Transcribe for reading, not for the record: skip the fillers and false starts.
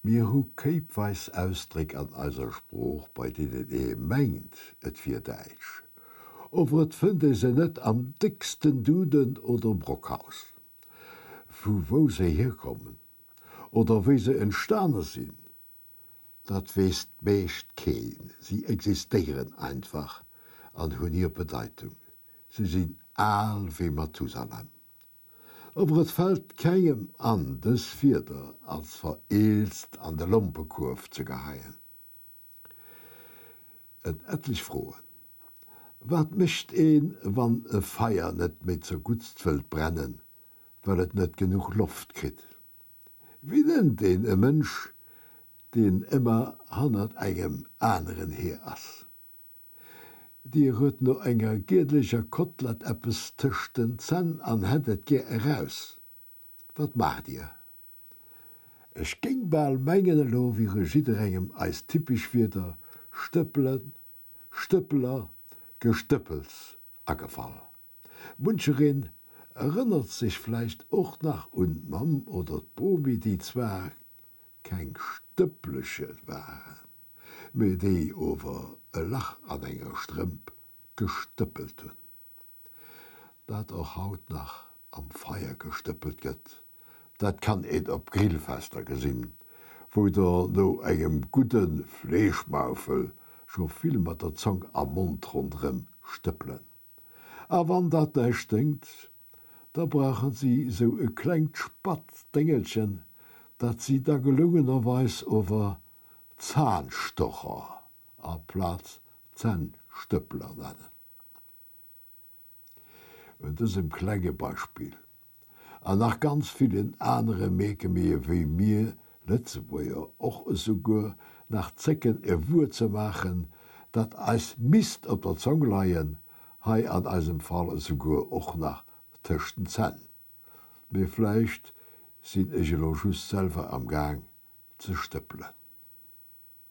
Mir hu kéipweis Ausdréck an eiser Sprooch, bei deenen ee mengt, et wier däitsch, ower et fënnt ee se net am décksten Duden oder Brockhaus. Vu wou se hierkommen oder wéi se entstane sinn, dat weess d'meescht keen. Si existéieren einfach an hunn hir Bedeitung. Si sinn al wéi Mathusalem. Ower et fält kengem an, dës Wierder als vereelzt an de Lompekuerf ze geheien. En etlech Froen, Wat mécht een, wann e Feier net méi zerguttst wëllt brennen, well et net genuch Loft kritt? Wéi nennt een e Mënsch, deen ëmmer hannert engem aneren hier ass? Dir huet no enger giedleger Kotlett eppes tëscht den Zänn an hätt et gär eraus. Wat maacht Dir? Ech géing bal mengen, elo wiere jidderengem eis typesch Wierder stëppelen, Stëppeler, Gestëppels agefall. Munchereen erënnert sech vläicht och nach un d'Mamm oder d'Bomi, déi zwar keng Stëppleche waren, mee déi ower e Lach an enger Strëmp gestëppelt hunn. Dat och haut nach am Feier gestëppelt gëtt, dat kann een op Grillfester gesinn, wou der no engem gudde Fleeschmaufel scho vill mat der Zong am Mond ronderëm stëppelen. A wann dat näischt déngt, da brauchen si sou e klengt spatzt Déngelchen, dat si da gelungenerweis ower Zahnstocher aplaz Zännstëppler nennen. Un dësem klenge Beispill an nach ganz villen anere mierke mir, wéi mir Lëtzebuerger och esouguer nach zécken e Wuert ze maachen, dat eis misst op der Zong leien, hei an eisem Fall esouguer och nach tëscht den Zänn. Mee vläicht sinn ech elo just selwer am Gaang ze stëppelen.